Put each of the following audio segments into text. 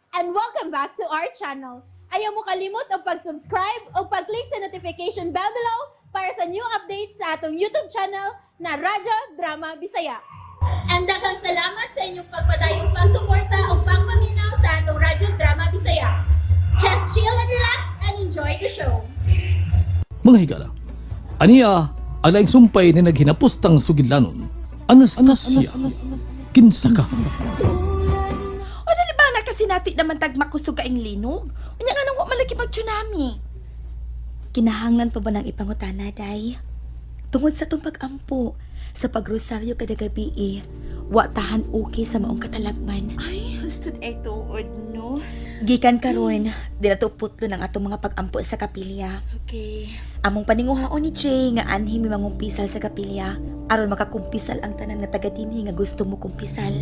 And welcome back to our channel. Ayaw mo kalimot og pag-subscribe o pag-click sa notification bell below para sa new updates sa atong YouTube channel na Radyo Drama Bisaya. And daghang salamat sa inyong pagpadayong pagsuporta o pagpaminaw sa atong Radyo Drama Bisaya. Just chill and relax and enjoy the show. Mga higala, aniya ang laing sumpay ni naghinapustang sugidlanon. Anastasia, kinsa ka? O dali ba na kasi nati naman tag makusog kaing linog? Unya nga nang wa malagi mag tsunami. Kinahanglan pa ba ng ipangutana, Day? Tungod sa itong pag-ampo, sa pagrosaryo kada gabi eh, wa tahan okay sa maong katalagman. Ay, huston ay tuod no. Gikan karon, di na to putlo ng atong mga pag-ampo sa kapilya. Okay. Among paninguhaon ni Jay nga anhi mi mangumpisal sa kapilya aron makakumpisal ang tanan nga taga dinhi nga gusto mo kumpisal.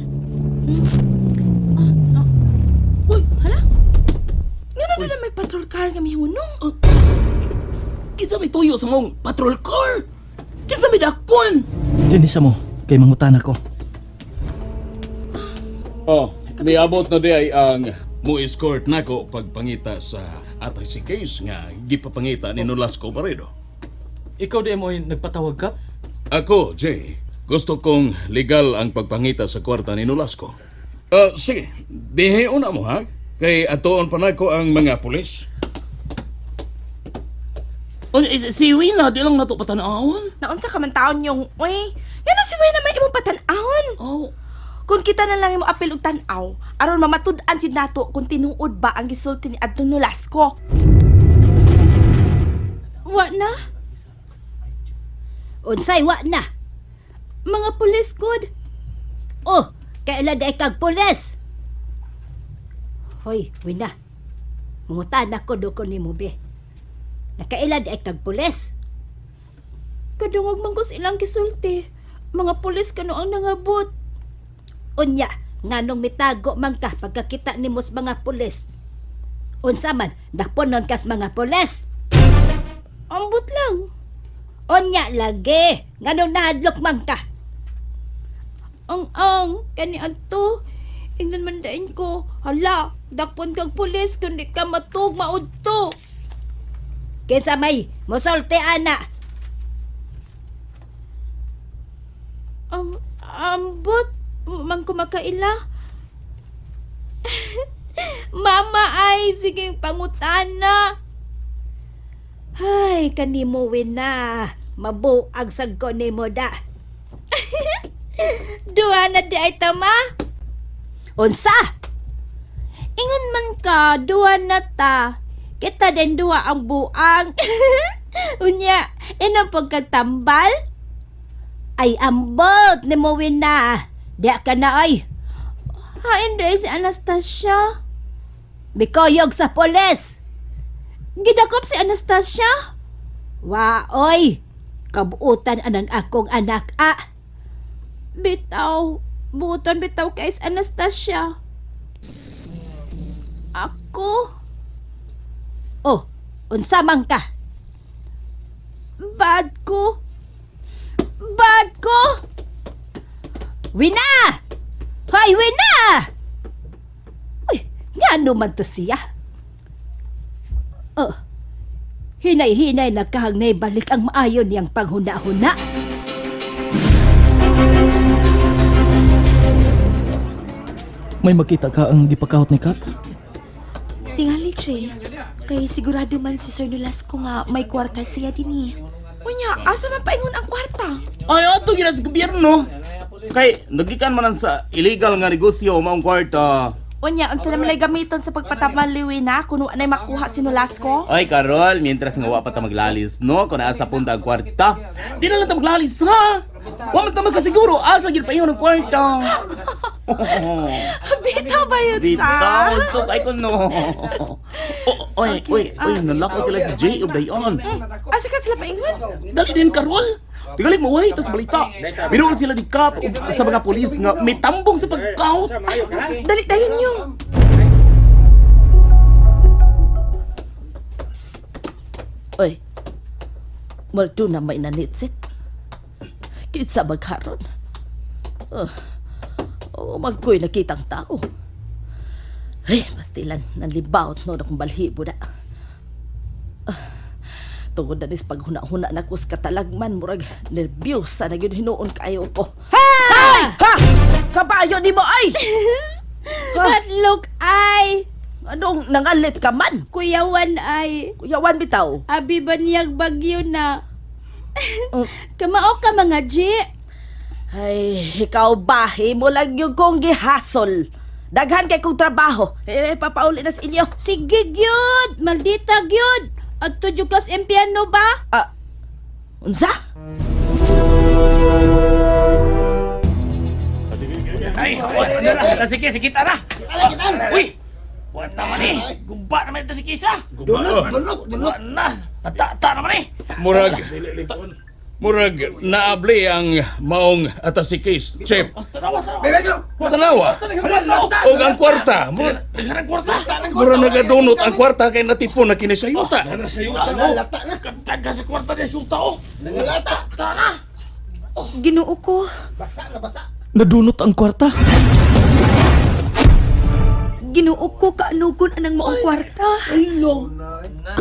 Uy, hala. Nga na na may patrol car nga mihunong. Kinsa may tuyo sa mong patrol car? Kinsa may dakpon? Dinisa mo, kay mangutana ko. Oh, miabot na di ay ang mo-escort nako pagpangita sa attaché case nga gipapangita ni Nolasco Paredo. Ikaw di mo ay nagpatawag ka? Ako, Jay, gusto kong legal ang pagpangita sa kwarta ni Nolasco. Ah, sige, dihi una mo ha. Kay atoon pa nako ang mga pulis. O, eh, si Wina, di lang nato patanawon. Naunsa ka man taon yung, uy. Yan si Wena may imong patan-awon. Oh, Kung kita na lang imo apil og tan-aw, aron mamatud-an gyud nato kung tinuod ba ang gisulti ni Adto Nolasco. Wa na? Unsay wa na? Mga pulis good. Oh, kaila day kag pulis. Hoy, wina. Mangutan ako do ko nimo be. Nakaila day kag pulis. Kadungog man ko sa ilang gisulti. Mga pulis kano ang nangabot. Unya, nganong mitago man ka pagkakita nimo sa mga pulis. Unsa man, dakponon kas mga pulis. Ambot lang. Unya lagi, nganong nahadlok man ka. Ang ang, kani adto. Ingnan man dain ko. Hala, dakpon kag pulis kundi ka matug maudto. Kinsa may mosulti ana. Ambot man ko makaila. Mama ay sige pangutana. Ay, kanimo wina. Mabuag sad ko nimo da. Duha na di ay tama. Unsa? Ingon man ka, duha na ta. Kita din duha ang buang. Unya, inang pagkatambal? Ay ambot nimo wina. Diya ka na ay. Hain dahil si Anastasia. Mikoyog sa pulis. Gidakop si Anastasia. Waoy! Kabuutan anang akong anak ah. Bitaw. Buton bitaw kay si Anastasia. Ako, Oh, unsa man ka? Bad ko. Bad ko. Wina! Hoy, Wina! Uy, ngano man to siya? Oh, hinay-hinay na kahangnay balik ang maayo niyang panghuna-huna. May makita ka ang gipakahot ni Kap? Tingali, Jay. Kay sigurado man si Sir Nolasco nga may kwarta siya dinhi. Unya, asa man paingon ang kwarta? Ay, ato gina sa gobyerno. Kay, nagikan man ang sa illegal nga negosyo maong kwarta. Unya, unsa naman lay gamiton sa pagpataman ni Wena kung wa nay makuha si Nolasco? Ay, Karol, mientras nga wa pa ta maglalis, no? Kung naa sa punta ang kwarta. Di na lang ta maglalis, ha? Wa man ta magkasiguro, asa gid pa ingon ang kwarta. Bitaw ba yun sa? Bitaw, so ay ko no. Oh, oy, oy, oy, nalako sila si Jay ug Dayon. Asa ka sila paingon? Dali din Karol. Tigalig mo way tas balita. Binuol sila ni Kap ug sa mga pulis nga may tambong sa pagkaut. Dali dayon yung. Oy, maldo na may nanitsit. Kinsa magkaron. Oh, oh, magkoy nakitang tao. Ay, pastilan, nanlibaot no na kong balhibo na. Ah, tungod na nis paghuna-huna na ko sa katalagman, murag nervyosa na gyud hinuon kayo ko. Ha! Ay! Ha! Kabayo ni mo ay! Hadlok ay! Anong nangalit ka man? Kuyawan ay! Kuyawan bitaw. Abi ba niyag bagyo na? Oh. Kamao ka mga G. Ay, ikaw ba? Himo lang yung kong gihasol. Daghan kay kong trabaho. Eh, papauli na sa inyo. Sige gyud, maldita gyud. Adto jud kas impiano ba? Ah, unsa? Ay, wala na. Sige, sige, tara. Uy! Wala naman eh. Gumba naman ito si Kisa. Gumba. Wala na. Natata naman eh. Murag Murag naabli ang maong atasikis, Chef. Tanawa, tanawa. Tanawa. Og ang kwarta. Murag Nagharang kwarta. murag nagadunot ang kwarta kay natipon na kini sa yuta. Nalata na. Kagdaga sa kwarta niya sa tao. Nangalata. Tara. Ginoo ko. Nadunot ang kwarta. Ginoo ko kaanugon anang maong kwarta.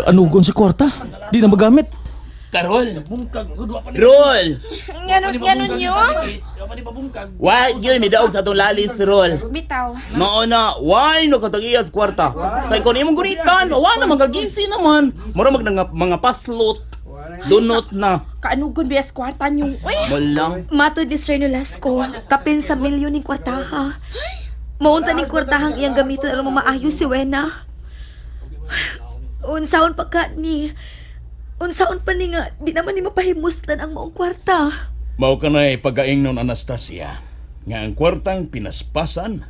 Kaanugon sa kwarta. Di na magamit. Karol! Bungkag. Rol! Nganon, nganon yun? Why yun may daog sa atong lalis, Rol? Bitaw. Mao na, why no katag-iyas kwarta? Kay kung imong gunitan, wa na magagisi naman. Mura mag nga, mga paslot. Dunot na. Kaanugon bias kwarta nyo. Uy! Walang. Matod ni Sir Nolasco, kapin sa milyon ning kwartaha. Maunta ning kwartahang iyang gamiton aron mamaayo si Wena. Unsaon pa ka ni? Unsaon pa ni nga di naman ni mapahimuslan ang maong kwarta. Mao kanay pagaingnon Anastasia nga ang kwartang pinaspasan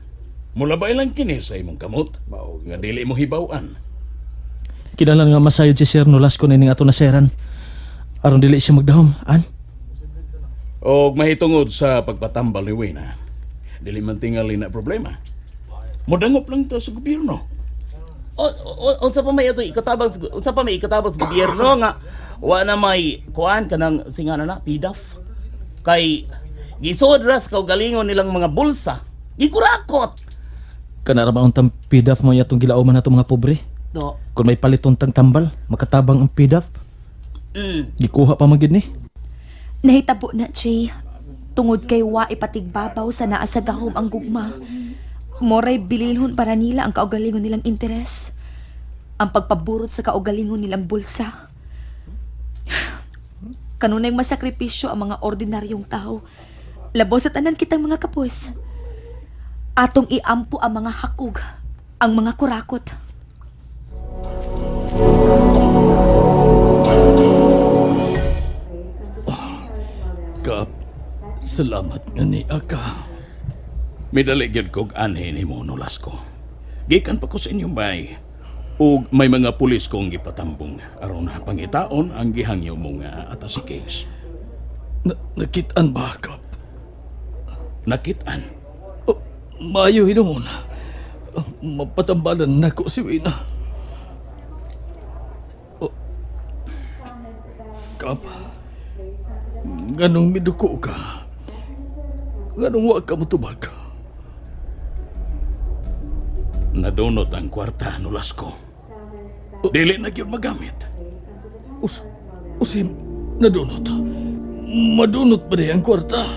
mulabay lang kini sa imong kamot nga dili mo hibaw-an. Kinahanglan nga masayod si Sir Nolasco nining ato naseran. Aron dili siya magdahom, an? Og mahitungod sa pagpatambal ni Wena, dili man tingali na problema. Modangop lang ta sa gobyerno. O, o, unsa pa may ato ikatabang unsa pa may ikatabang sa gobyerno nga wa na may kuan kanang singana na PDAF. Kay gisod ra sa kaugalingon nilang mga bulsa. Gikurakot. Kanara ba ang tang PDAF mo yatong gilauman nato mga pobre? Do. Kung may paliton tang tambal, makatabang ang PDAF. Gikuha pa man gid ni. Nahitabo na, Jay. Tungod kay wa ipatigbabaw sa naa sa gahom ang gugma. Moray bililhon para nila ang kaugalingon nilang interes. Ang pagpaburot sa kaugalingon nilang bulsa. Kanunay masakripisyo ang mga ordinaryong tao. Labo sa tanan kitang mga kapos. Atong iampo ang mga hakog, ang mga kurakot. Kap, salamat nga ni Aka. Midali gyud kog anhi nimo Nolasco. Gikan pa ko sa inyong bay. Ug may mga pulis kong gipatambong aron pangitaon ang gihangyo mo nga atasikis. Nakitaan ba, Kap? Nakitaan. Oh, maayo hinuon. Mapatambalan nako si Wina. Oh. Kap, ganong miduko ka. Ganong wa ka mutubag. Nadunot ang kwarta Nolasco. Dili na gyud magamit. Us, usim, nadunot. Madunot ba di ang kwarta?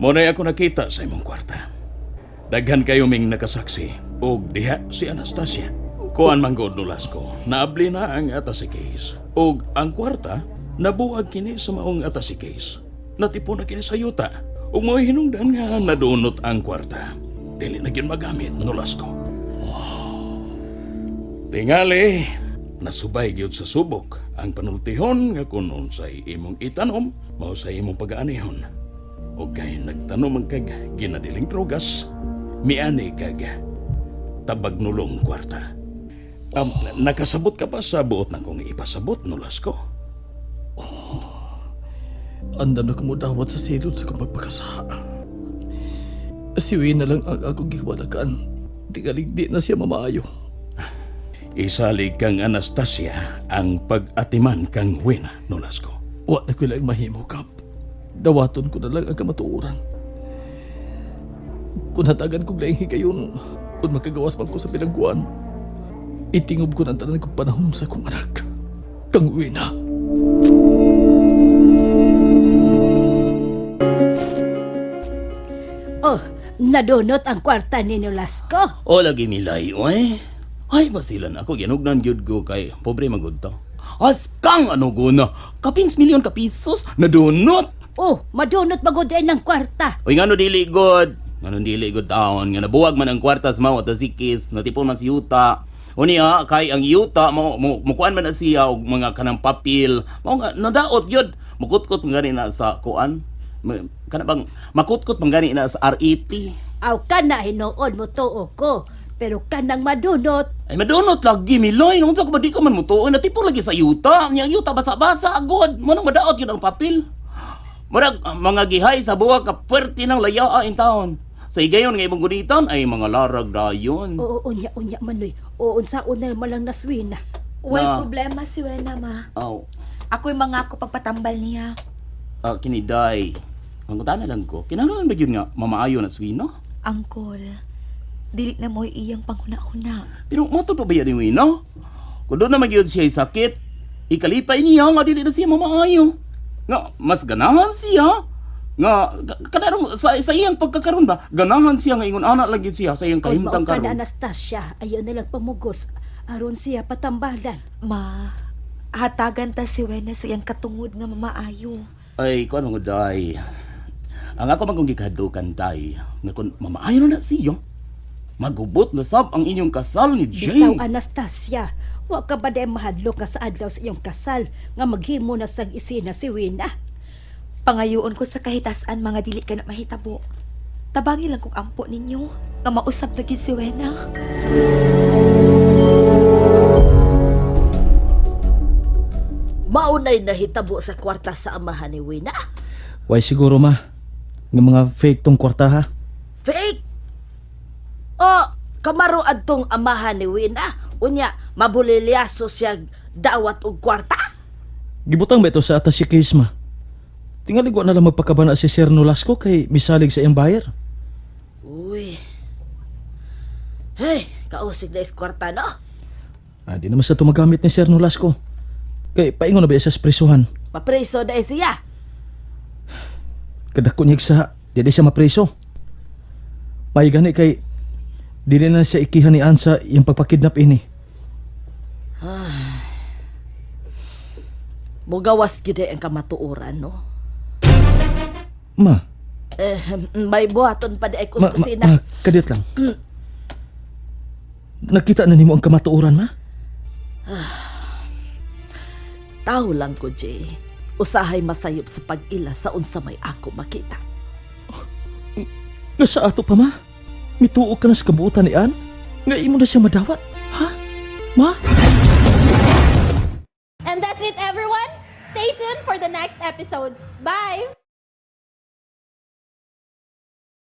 Mo ako nakita sa imong kwarta. Daghan kayo ming nakasaksi og diha si Anastasia. Kuan man gud Nolasco, naabli na ang atasikis. Og ang kwarta nabuag kini sa maong atasikis. Natipon na kini sa yuta. Ug mo'y hinungdan nga nadunot ang kwarta. Dili na gyud magamit Nolasco. Tingali, nasubay gyud sa subok ang panultihon nga kun unsay imong itanom, mao sa imong pagaanihon. O kay nagtanom ang kag ginadiling drogas, miani kag tabag nulong kwarta. Nakasabot ka pa sa buot na kong ipasabot, Nolasco? Andam na kumudawat sa silod sa kong pagpakasa. Si Wina lang ang akong giwalakan. Tingalig di na siya mamaayo. Isalig kang Anastasia ang pag-atiman kang Wena, Nolasco. Wa na ko lang mahimo, Kap. Dawaton ko na lang ang kamatuoran. Kung hatagan kong laing higayon, Kung makagawas man ko sa bilangguan, itingob ko ng tanan kong panahon sa akong anak. Kang Wina. Oh, nadunot ang kwarta ni Nolasco. O lagi milay, oy. Ay, basilan ako, ginugnan gyud ko kay pobre magud to. Askang ano guna, kapins milyon ka pesos, nadunot. Oh, madunot magud ng kwarta. Uy, ngano dili good? Ngano dili good taon? Nga nabuwag man ang kwarta sa mao at sikis, natipon man si yuta. Unya kay ang yuta mo mo mukuan man na siya og mga kanang papel. Mao nga nadaot gyud. Mukutkot man gani na sa kuan. Kana bang makutkot man gani na sa RET. Aw kana hinuon mo tuo ko. Pero kanang madunot, Ay madunot lagi miloy, nung sa ko ba di ko man mutuon, natipon lagi sa yuta. Nya ang yuta basa-basa agod. Mo nang madaot gyud ang papel. Murag mga gihay sa buwag ka perti ng layaa in town. Sa higayon nga imong gunitan ay mga larag dayon. oo unya unya manoy. Oo unsaon na malang naswina. Way Na. problema si Wena, ma. Aw, Ako'y mangako pagpatambal niya. Kiniday. Ang kutana lang ko, kinahanglan ba yun nga mamaayo na swino? Angkol, dili na mo'y iyang panghuna-huna. Pero matod pa ba yan ni Wino? Kung doon na magyud siya sakit, ikalipay niya nga dili na siya mamaayo. Nga, mas ganahan siya. Nga, kanarong, sa iyang pagkakaroon ba, ganahan siya nga ingon anak lang gyud siya sa iyang Kung mao kahimtang ka na karon. Anastasia, ayaw na lang pamugos. Aron siya patambalan. Ma, hatagan ta si Wena sa iyang katungod nga mamaayo. Ay, kuan mga day. Ang ako man kong gikadukan day, nga kung mamaayo na siya, magubot na sab ang inyong kasal ni Bitaw Jane. Anastasia, wa ka ba day mahadlok nga sa adlaw sa iyong kasal nga maghimo na sang isina si Wina? Pangayoon ko sa kahitasan mga dili ka na mahitabo. Tabangi lang kong ampo ninyo nga mausab na gid si Wena. Maunay nahitabo sa kwarta sa amahan ni Wina. Why siguro ma? Nga mga fake tong kwarta ha? Fake! O, kamaro adtong amahan ni Wina. Unya, mabulilyaso siya dawat og kwarta. Gibutang ba ito sa attaché case ma? Tingali wa na lang magpakabana si Sir Nolasco kay misalig sa iyang buyer. Uy. Hey, kausig na is kwarta, no? Ah, di naman sa tumagamit ni Sir Nolasco. Kay paingon na ba siya sa prisuhan? Mapreso na siya. Kadako niya sa di di siya mapreso. May gani kay dili na siya ikihan ni Ann sa iyang pagpakidnap ini. Mugawas gyud ang kamatuoran, no? Ma, Eh, may buhaton pa di ay ma, ma, kuskusina. ma kadiyot lang. Nakita na nimo ang kamatuoran, ma? Tao lang ko, Jay. Usahay masayop sa pag-ila sa unsa may ako makita. Nga sa ato pa, ma? Mituo ka na sa kabuutan ni Ann? Nga imo na siya madawat? Ha? Ma? And that's it, everyone. Stay tuned for the next episodes. Bye!